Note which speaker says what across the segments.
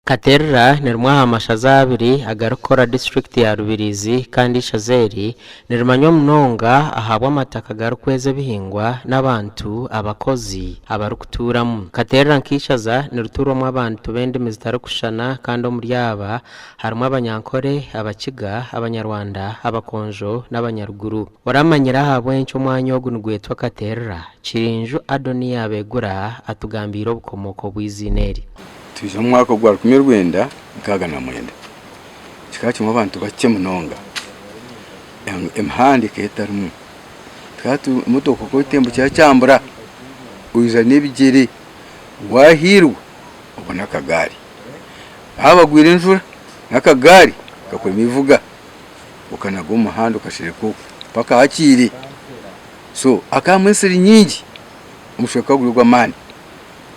Speaker 1: Katerera ni rimwe aha mashaza abiri agarikukora disiturikiti ya Rubirizi kandi eishaza eri nirimanywa munonga ahabw'amataka garikweza ebihingwa n'abantu abakozi abarikutuuramu. Katerera nk'eishaza nirituurwamu abantu b'endimi zitarikushushana kandi omuri aba harimu Abanyankore, Abakiga, Abanyarwanda, Abakonjo n'Abanyaruguru. Oramanyire ahabw'enki omwanya ogu nigwetwa Katerera? Kirinju Adonia Abegura atugambiire obukomooko bw'eiziina eri.
Speaker 2: Twija omu mwaka ogwa 1969, kikaba kirimu abantu bakye munonga, emihanda ekaba etarimu, tukaba emotoka ku etembukira kyambura, oija n'ebigyere, waahiirwa obone akagaari, waaba bagwire enjura n'akagaari kakurema eivuga, okanaga omu muhanda okashereka okwo mpaka hakiire, so hakabamu ensiri nyingi, omushana gukaba guri ogw'amaani.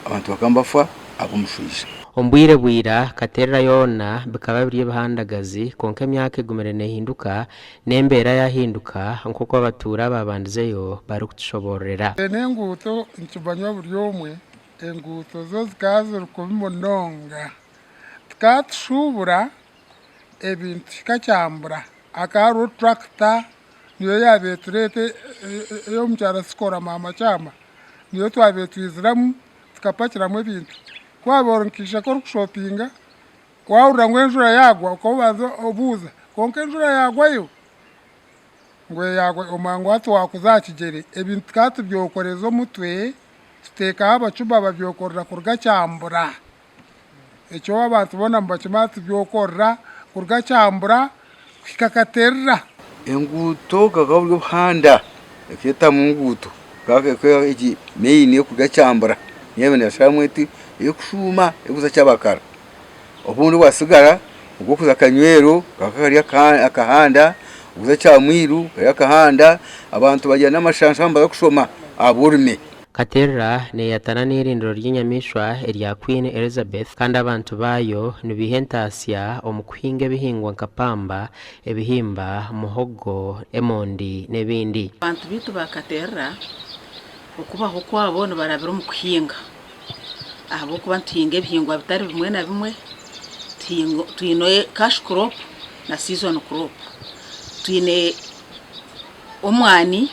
Speaker 2: Abantu bakaba nibafa ahabw'omushwija.
Speaker 1: Omu bwire bwa ira, Katerera yoona bikaba biri ebihandagazi, kwonka emyaka egumire neehinduka, n'embeera yaahinduka nk'oku abatuura abaabandizeyo barikutushoboororera.
Speaker 3: N'enguuto nikimanywa buri omwe, enguuto zo zikaba ziri kubi munonga. Tukaba tushuubura ebintu kikakyambura, hakaba hariho turakita niyo yaabaire etureeta ey'omukyara Sikora maama Kyama. Niyo twabaire twiziramu tukapakiramu ebintu. Ku waabaire ori nka ishaka orikushopinga, waahurira ngu enjura yaagwa okaba obanza obuuza, kwonka enjura yaagwayo? Ngu yaagwa omanya ngu hati waakuza aha kigyere. Ebintu tukaba tubyokoreza omutwe, tuteekaho abacuma babyokorera kuruga Kyambura. Ekyo abantu boona nibakimanya tubyokorera kuruga Kyambura kuhika Katerera.
Speaker 2: Enguuto bukaba buri obuhanda ekeetamu enguuto egi main erikuruga Kyambura niyo neesharamu eti erikushuuma erikuza Kyabakara obundi obwasigara obw'okuza Kanywero kakaba kari akahanda, okuza Kyamwiru kari akahanda, abantu barya n'amashansha nibaza kushoma ahabw'orume.
Speaker 1: Katerera neeyatana n'eirindiro ry'enyamaishwa erya Queen Elizabeth kandi abantu baayo nibaiha entaasya omu kuhinga ebihingwa nka pamba, ebihimba, muhogo, emondi n'ebindi.
Speaker 4: Abantu baitu ba Katerera okubaho kwabo nibarabira omu kuhinga ahabw'okuba nituhinga ebihingwa bitari bimwe na bimwe, twine cash crop na season crop. Twine Omwani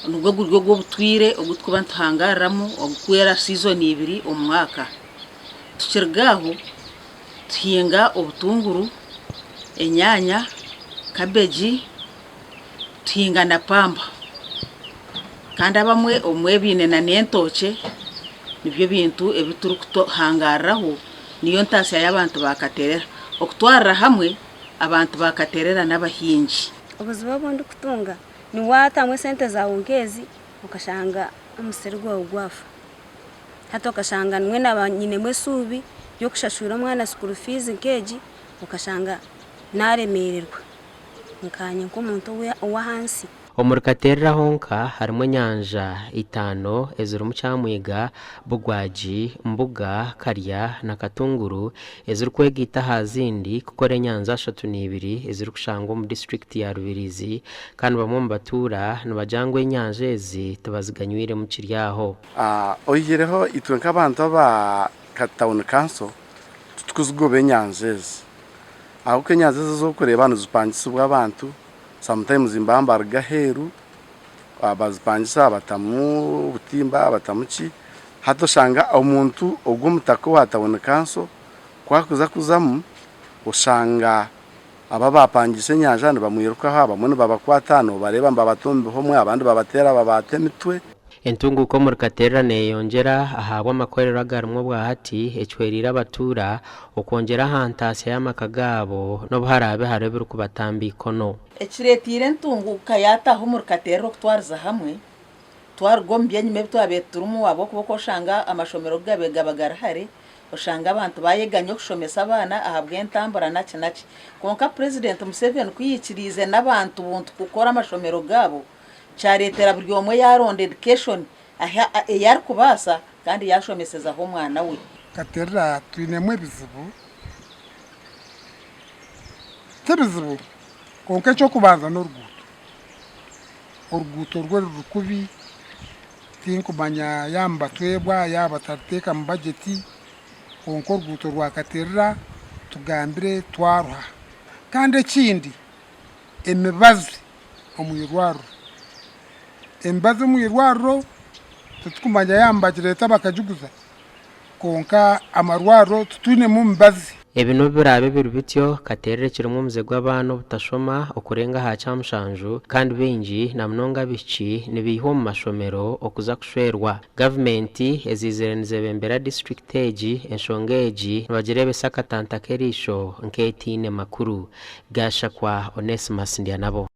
Speaker 4: nigwo guri ogw'obutwire ogu turikuba nituhangaariramu ogurikwera siizoni ibiri omu mwaka. Tukiruga aho tuhinga obutunguru, enyaanya, kabegi, tuhinga na pamba. Kandi abamwe obumwe baine n'entookye, nibyo bintu ebi turikuhangaariraho niyo ntaasya y'abantu ba Katerera. Okutwarira hamwe abantu ba Katerera n'abahingi.
Speaker 5: Obuzibu obu ndikutunga ni waatamu esente zaawe nk'ezi okashanga omusiri gwawe gwafa. Hati okashanga nimwe naaba nyinemu eshuubi ry'okushashurira omwana school fees nk'egi okashanga naaremeererwa nkaanye nk'omuntu ow'ahansi.
Speaker 1: Omuri Katerera honka harimu enyanja itaano ezirimu Kyamwiga, Bugwagi, Mbuga, Karya na Katunguru ezirikwegaita aha zindi kukora enyanja 32 ezirikushangwa omu disiturikiti ya Rubirizi kandi bamwe omu batuura nibagira ngu enyanja ezi tibaziganywiremu kiri aho.
Speaker 6: Oihireho itwe nk'abantu aba Tawuni Kanso titukuzigoba enyanja ezi ahabw'okuba enyanja ezi ezi orikureeba nizipangisibwa abantu. Sometimes nibaba nibaruga aheeru bazipangisa batamu obutimba batamu ki, hati oshanga omuntu ogwo omutaka owa tawuni kanso ku arikuza kuzamu oshanga abo abapangiise enyanja nibamwirukaho abamwe nibabakwata nobareeba nibabateera omu bihomwe abandi babateera babaata emitwe.
Speaker 1: Entunguuka omuri Katerera neyeyongyera ahabw'amakorero agarimu obwahati ekihwereire abatuura okwongyera aha ntaasya y'amaka gaabo n'obu haraabe hariho ebirikubatamba eikono.
Speaker 4: Ekireeteire entunguuka yaataaha omuri Katerera okutwariza hamwe, twaruga omu by'enyima ebi twabaire turimu ahabw'okuba oku oshanga amashomero ku gabaire gaba gari hare, oshanga abantu baayeganya okushomesa abaana ahabw'entambura naki naki. Kwonka Purezidenti Museveni ku yaikiriize n'abantu buntu kukora amashomero gaabo, Kyareetera buri omwe yaaronda education ei arikubaasa kandi yaashomesezaho omwana we.
Speaker 3: Katerera twinemu ebizibu, tibizibu kwonka eky'okubanza n'oruguuto, oruguuto rwo ruri kubi tinkumanya yaaba nibatwebwa yaaba bataruteeka mu bajeti. Kwonka oruguuto rwa Katerera tugambire twaruha. Kandi ekindi emibazi omu irwariro. Emibazi omu irwariro titukumanya yaaba nibagireeta bakagiguza kwonka amarwariro titwinemu mibazi.
Speaker 1: Ebi n'obu biraabe biri bityo, Katerera ekirimu omuze gw'abaana obutashoma okurenga aha kyamushanju kandi baingi na munonga abaishiki nibaihwa omu mashomero okuza kushwerwa. Gavumenti eziizire nizebembera disiturikiti egi enshonga egi nibagireebesa akatanta k'eriisho nk'etaine makuru. Gashakwa Onesmus Ndyanabo.